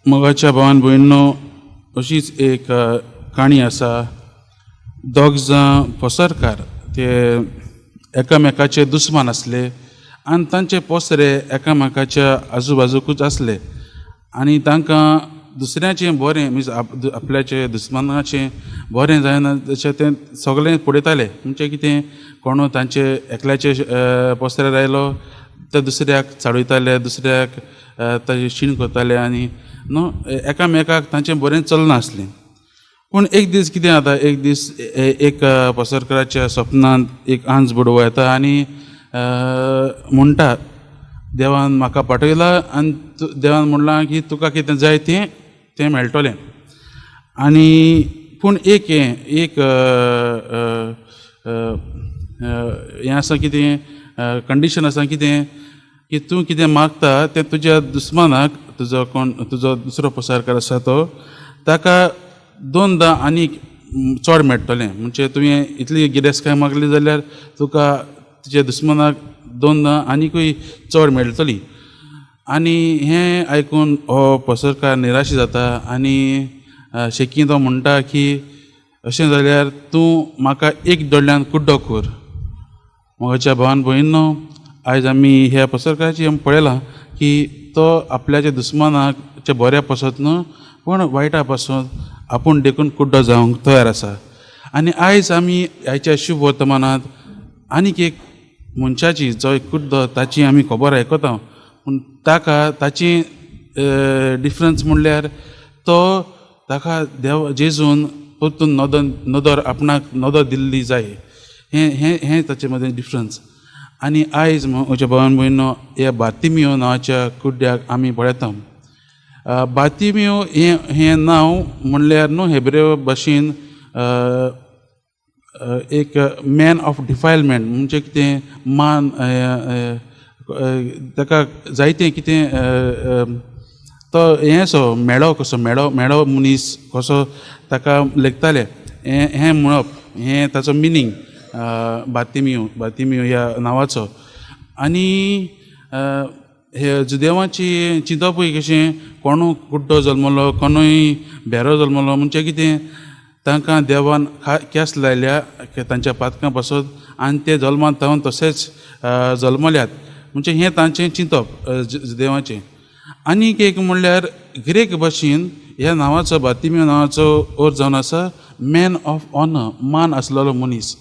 मोगाच्या भावान भयणीनो, अशीच एक काणी आसा. दोग जाण पसरकार ते एकामेकाचे दुस्मान आसले आनी तांचे पसरे एकामेकाच्या आजूबाजूकूच आसले आनी तांकां दुसऱ्याचें बरें मिन्स आपल्याचे दुस्मानाचें बरें जायना तशें तें सगळें पळयताले. म्हणजे कितें, कोणू तांचे एकल्याचे पसऱ्यार आयलो ते दुसऱ्याक चाळयताले, दुसऱ्याक ताजे शीण करताले आनी न्हू एकामेकाक तांचें बरें चलनासलें. पूण एक दीस कितें जाता, एक दीस एक पसरकाराच्या सपनांत एक आंज बुडवो येता आनी म्हणटा, देवान म्हाका पाठयला आनी देवान म्हणलां की तुका कितें जाय तें तें मेळटलें. आनी पूण एक हें एक हें आसा, कितें कंडीशन आसा, कितें की तूं कितें मागता तें तुज्या दुस्मानाक, तुजो कोण तुजो दुसरो पसरकार आसा तो, ताका दोनदां आनीक चड मेळटलें. म्हणजे तुवें इतली गिरेस्तकाय मागली जाल्यार तुका तुज्या दुस्मानाक दोनदां आनीकूय चड मेळटली. आनी हें आयकून हो पसरकार निराश जाता आनी शेकी तो म्हणटा की अशें जाल्यार तूं म्हाका एक दोळ्यान कुड्डो कर. म्हज्या भावान भयणीनो, आयज आमी ह्या पसरकाराची आमी पळयलां की तो आपल्याच्या दुस्मानाक बऱ्या पासत न्हू पूण वायटा पासत आपूण देखून कुड्डो जावंक तयार आसा. आनी आयज आमी आयच्या शुभ वर्तमानांत आनीक एक मनशाची जो एक कुड्डो ताची आमी खबर आयकता, पूण ताका ताची डिफरन्स म्हणल्यार तो ताका देव जेजून परतून नदर नदर आपणाक नदर दिल्ली जाय. हें हें हें ताचे मदें डिफरन्स. आनी आयज म्हज्या भावान भयणीनो, ह्या बार्तिमियो नांवाच्या कुड्ड्याक आमी पळयता. बार्तिमियो हें हें नांव म्हणल्यार न्हू हेब्रेव भाशेन एक मॅन ऑफ डिफायलमेंट, म्हणजे कितें मान ताका जायतें कितें तो हें असो मेळो कसो मेळो मेळो मनीस कसो ताका लेखताले. हें हें म्हणप हें ताचो मिनींग बार्तिमियो बार्तिमियो ह्या नांवाचो. आनी हे जुदेवाची चिंतपूय कशें, कोणू कुड्डो जल्मलो, कोणूय भेरो जल्मलो, म्हणजे कितें तांकां देवान केस लायल्या तांच्या पातकां पासत आनी ते जल्मांत तावन तशेंच जल्मल्यात, म्हणजे हें तांचें चिंतप जुदेवाचें. आनीक एक म्हणल्यार ग्रीक भाशेन ह्या नांवाचो बार्तिमियो नांवाचो अर्थ जावन आसा मॅन ऑफ ऑनर, मान आसलेलो मनीस.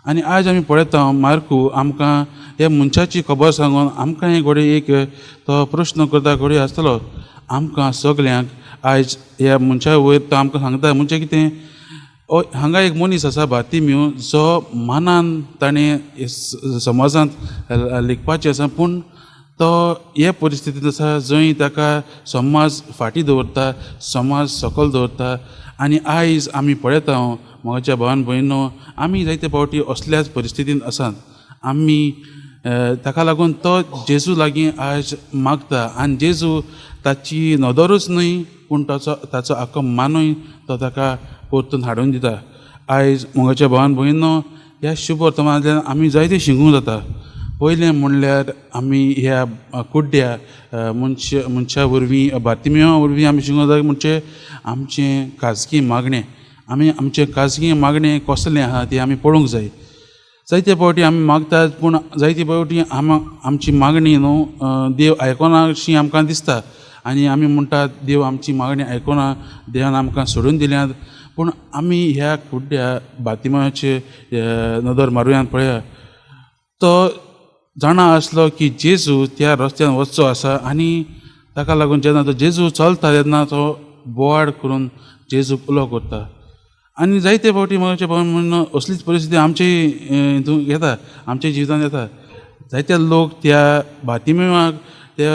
आनी आयज आमी पळयता मार्कू आमकां ह्या मनशाची खबर सांगून आमकां हें घडये एक तो प्रश्न करता घडये आसतलो आमकां सगल्यांक. आयज ह्या मनशा वयर तो आमकां सांगता, म्हणजे कितें, हांगा एक मनीस आसा बार्तिमियो जो मानान ताणें समाजांत लिखपाचें आसा, पूण तो हे परिस्थितींत आसा जंय ताका समाज फाटीं दवरता, समाज सकयल दवरता. आनी आयज आमी पळयता म्हज्या भावान भयणीनो, आमी जायते फावटी असल्याच परिस्थितींत आसात आमी. ताका लागून तो जेजू लागीं आयज मागता आनी जेजू ताची नदरूच न्हय पूण ताचो ताचो आख्खो मानूय तो ताका परतून हाडून दिता. आयज म्हज्या भावान भयणीनो, ह्या शुभ वर्तमानांतल्यान आमी जायतें शिकूंक जाता. पयलें म्हणल्यार आमी ह्या कुड्ड्या मनशा वरवीं, बार्तिमियो वरवीं आमी शिकूंक जाता, म्हणजे आमचें खाजगी मागणें, आमी आमचें खाजगी मागणें कसलें आहा तें आमी पळोवंक जाय. जायते फावटी आमी मागतात पूण जायते फावटी आमची मागणी न्हू देव आयकना अशी आमकां दिसता आनी आमी म्हणटात देव आमची मागणी आयकना, देवान आमकां सोडून दिल्यात. पूण आमी ह्या कुड्ड्या बार्तिमियाचे नदर मारुया, पळया तो जाणा आसलो की जेजू त्या रस्त्यान वचचो आसा आनी ताका लागून जेन्ना तो जेजू चलता तेन्ना तो बोवाळ करून जेजूक उलो करता. आनी जायते फावटी म्हज्या भावान म्हणून असलीच परिस्थिती आमचे हितून येता, आमच्या जिवितांत येता. जायते लोक त्या बार्तिमियाक ते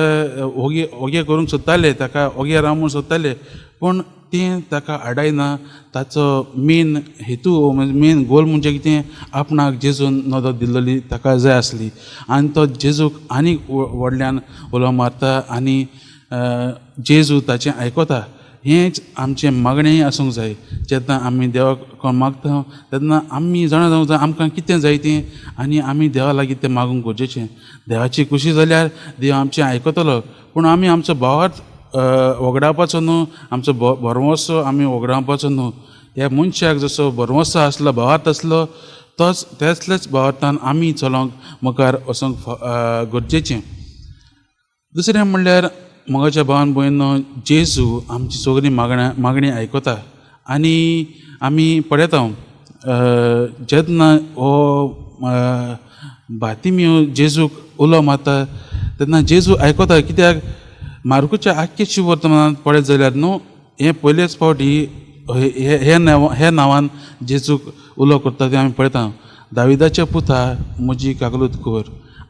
ओगे ओगे करूंक सोदताले, ताका ओगे राव म्हूण सोदताले, पूण तें ताका आडायना. ताचो मेन हेतू, मेन गोल म्हणजे कितें, आपणाक जेजून नदर दिल्ली ताका जाय आसली आनी तो जेजूक आनीक व्हडल्यान उलो मारता आनी जेजू ताचें आयकता. हेंच आमचें मागणें आसूंक जाय. जेन्ना आमी देवाक मागता तेन्ना आमी जाणा जावंक जाय आमकां कितें जाय तें आनी आमी देवा लागीं तें मागूंक गरजेचें. देवाची खुशी जाल्यार देव आमचें आयकतलो, पूण आमी आमचो भावार्थ वगडावपाचो न्हू, आमचो भरवंसो आमी वगडावपाचो न्हू. ह्या मनशाक जसो भरवंसो आसलो, भावार्थ आसलो, तोच तेसलेच भावार्थान आमी चलोंक मुखार वचोंक गरजेचें. दुसरें म्हणल्यार मोगाच्या भावान भयणीनो, जेजू आमची सगळीं मागणी आयकता आनी आमी पळयता जेन्ना हो बातिमियो जेजूक उलो मारता तेन्ना जेजू आयकता. कित्याक मार्कुच्या आख्खे शुभवर्तमानांत पळयत जाल्यार न्हू हें पयलेच फावटी हे नांवान जेजूक उलो करता तें आमी पळयता, दाविदाच्या पुता म्हजी कागलूत कर.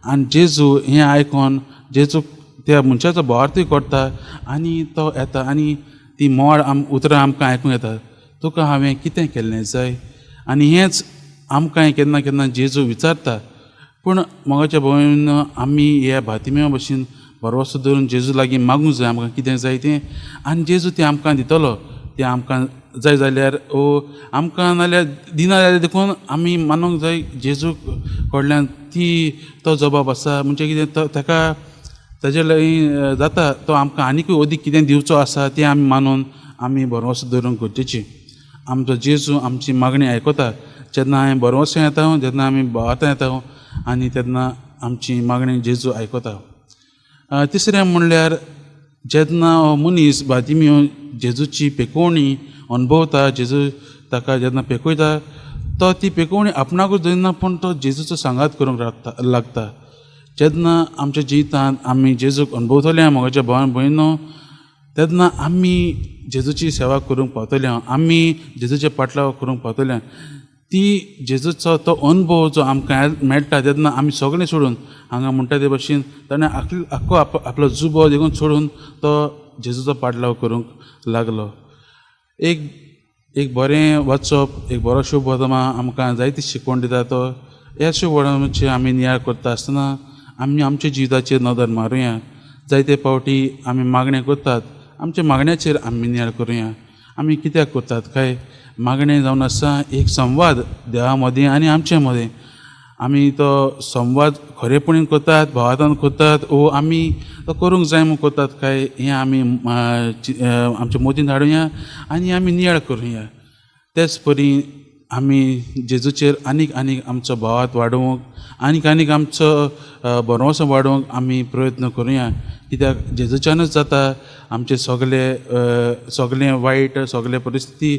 आनी जेजू हें आयकोन जेजूक त्या मनशाचो भावार्थूय करता आनी तो येता आनी ती मोड उतरां आमकां आयकूंक येता, तुका हांवें कितें केल्लें जाय. आनी हेंच आमकां केन्ना केन्ना जेजू विचारता. पूण मोगाच्या भयण आमी ह्या बातिम्या भशेन भरवंसो धरून जेजू लागीं मागूंक जाय आमकां कितें जाय तें, आनी जेजू तें आमकां दितलो. तें आमकां जाय जाल्यार ओ आमकां नाल्यार दिना जाल्यार देखून आमी मानूंक जाय जेजू कडल्यान ती तो जबाब आसा, म्हणजे कितें तो ताका ताजे लागीं जाता तो आमकां आनीकूय अदीक कितें दिवचो आसा तें आमी मानून आमी भरवंसो धरूंक गरजेची. आमचो जेजू आमची मागणी आयकता जेन्ना हांवें भरवंसो येता, जेन्ना आमी भावार्तां येता आनी तेन्ना आमची मागणी जेजू आयकता. तिसरें म्हणल्यार जेन्ना हो मनीस बातिमियो जेजूची पेकोवणी अणभवता, जेजू ताका जेन्ना पेकयता तो ती पेकोवणी आपणाकूच दवरिना पूण तो जेजूचो सांगात करूंक लागता. जेन्ना आमच्या जिवितांत आमी जेजूक अणभवतले मोगाच्या भावान भयणीनो, तेन्ना आमी जेजूची सेवा करूंक पावतले, आमी जेजूचे पाटलाव करूंक पावतले. ती जेजूचो तो अणभव जो आमकां मेळटा तेन्ना आमी सगळें सोडून हांगा म्हणटा ते भशेन ताणें आख्खो आपलो जुबो देखून सोडून तो जेजूचो पाटलाव करूंक लागलो. एक बरें वाचप, एक बरो शुभ वर्तमान आमकां जायती शिकवण दिता. तो ह्या शुभ वर्तमानाची आमी नियाळ करता आसतना आमी आमच्या जिविताचेर नदर मारुया. जायते फावटी आमी मागणें करतात, आमच्या मागण्याचेर आमी नियाळ करुया. आमी कित्याक करतात काय मागणें जावन आसा एक संवाद देवा मदीं आनी आमचे मदीं. आमी तो संवाद खरेपणी करतात, भावार्थान करतात, वो आमी तो करूंक जाय म्हूण करतात काय हें आमी आमच्या मतीन हाडुया आनी आमी नियाळ करुया. तेच परी आमी जेजूचेर आनीक आनीक आमचो भावार्थ वाडोवंक, आनीक आनीक आमचो भरवंसो वाडोवंक आमी प्रयत्न करुया. कित्याक जेजूच्यानूच जाता आमचे सगळे सगळें वायट सगळे परिस्थिती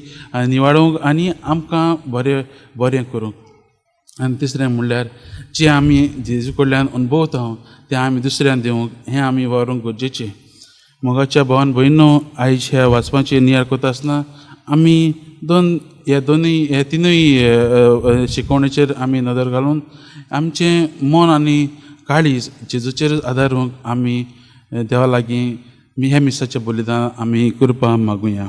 निवाडूंक आनी आमकां बरें बरें करूंक. आनी तिसरें म्हणल्यार जें आमी जेजू कडल्यान अणभवता तें आमी दुसऱ्यान दिवंक हें आमी वावरूंक गरजेचें. मोगाच्या भावान भयणीनो, आयज ह्या वाचपाचेर नियाळ करता आसतना आमी ह्या तिनूय शिकवणेचेर आमी नदर घालून आमचें मन आनी काळीज जेजूचेर आदारूंक आमी देवा लागीं ह्या मिसाचें बलिदान आमी कृपा मागुया.